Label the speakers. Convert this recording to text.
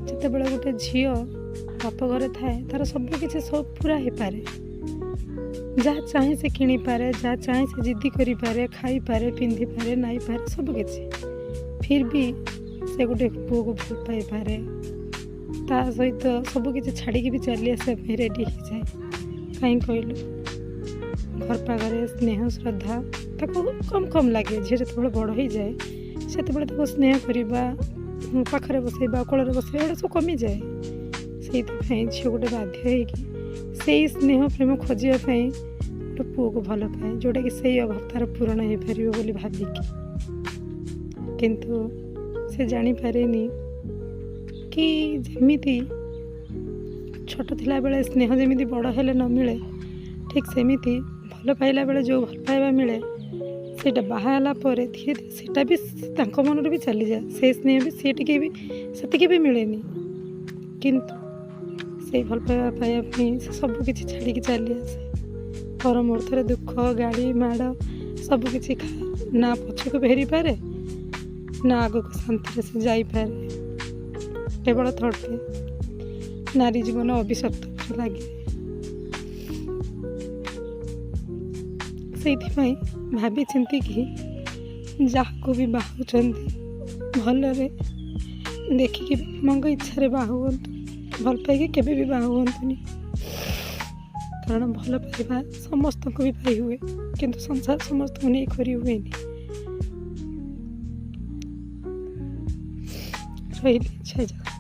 Speaker 1: ଯେତେବେଳେ ଗୋଟେ ଝିଅ ବାପ ଘରେ ଥାଏ, ତା'ର ସବୁ କିଛି ସବୁ ପୁରା ହେଇପାରେ। ଯାହା ଚାହେଁ ସେ କିଣିପାରେ, ଯାହା ଚାହେଁ ସେ ଜିଦ୍ଦି କରିପାରେ, ଖାଇପାରେ, ପିନ୍ଧିପାରେ, ନାଇପାରେ, ସବୁକିଛି। ଫିର୍ ବି ସେ ଗୋଟେ ପୁଅକୁ ଭଲ ପାଇପାରେ, ତା ସହିତ ସବୁକିଛି ଛାଡ଼ିକି ବି ଚାଲି ଆସିବା ପାଇଁ ରେଡ଼ି ହେଇଯାଏ। କାହିଁ କହିଲୁ? ଘର ପାଖରେ ସ୍ନେହ ଶ୍ରଦ୍ଧା ତାକୁ କମ୍ କମ୍ ଲାଗେ। ଝିଅ ଯେତେବେଳେ ବଡ଼ ହେଇଯାଏ, ସେତେବେଳେ ତାକୁ ସ୍ନେହ କରିବା, ପାଖରେ ବସେଇବା, କୋଳରେ ବସେଇବା, ଏଗୁଡ଼ା ସବୁ କମିଯାଏ। ସେଇଥିପାଇଁ ଝିଅ ଗୋଟେ ବାଧ୍ୟ ହେଇକି ସେଇ ସ୍ନେହ ପ୍ରେମ ଖୋଜିବା ପାଇଁ ଗୋଟେ ପୁଅକୁ ଭଲ ପାଏ, ଯେଉଁଟାକି ସେଇ ଅଭାବ ତା'ର ପୂରଣ ହେଇପାରିବ ବୋଲି ଭାବିକି। କିନ୍ତୁ ସେ ଜାଣିପାରେନି କି ଯେମିତି ଛୋଟ ଥିଲାବେଳେ ସ୍ନେହ ଯେମିତି ବଡ଼ ହେଲେ ନ ମିଳେ, ଠିକ୍ ସେମିତି ଭଲ ପାଇଲା ବେଳେ ଯେଉଁ ଭଲ ପାଇବା ମିଳେ, ସେଇଟା ବାହା ହେଲା ପରେ ଧୀରେ ଧୀରେ ସେଇଟା ବି ତାଙ୍କ ମନରୁ ବି ଚାଲିଯାଏ। ସେ ସ୍ନେହ ବି ସିଏ ଟିକେ ବି ସେତିକି ବି ମିଳେନି। କିନ୍ତୁ ସେଇ ଭଲ ପାଇବା ପାଇବା ପାଇଁ ସେ ସବୁ କିଛି ଛାଡ଼ିକି ଚାଲି ଆସେ। ପର ମୁହୂର୍ତ୍ତରେ ଦୁଃଖ, ଗାଳି, ମାଡ଼ ସବୁକିଛି ଖାଏ। ନା ପଛକୁ ଫେରିପାରେ, ନା ଆଗକୁ ଶାନ୍ତିରେ ସେ ଯାଇପାରେ, କେବଳ ତଡ଼ପେ। ନାରୀ ଜୀବନ ଅଭିଶପ୍ତ ପରି ଲାଗେ। ସେଇଥିପାଇଁ ଭାବି ଚିନ୍ତିକି ଯାହାକୁ ବି ବାହୁଛନ୍ତି, ଭଲରେ ଦେଖିକି ବାପା ମାଆଙ୍କ ଇଚ୍ଛାରେ ବାହା ହୁଅନ୍ତୁ। ଭଲ ପାଇକି କେବେ ବି ବାହା ହୁଅନ୍ତୁନି, କାରଣ ଭଲ ପାଇବା ସମସ୍ତଙ୍କୁ ବି ପାଇ ହୁଏ, କିନ୍ତୁ ସଂସାର ସମସ୍ତଙ୍କୁ ନେଇ କରି ହୁଏନି। ରହିଲି, ଜୟ ଜଗନ୍ନାଥ।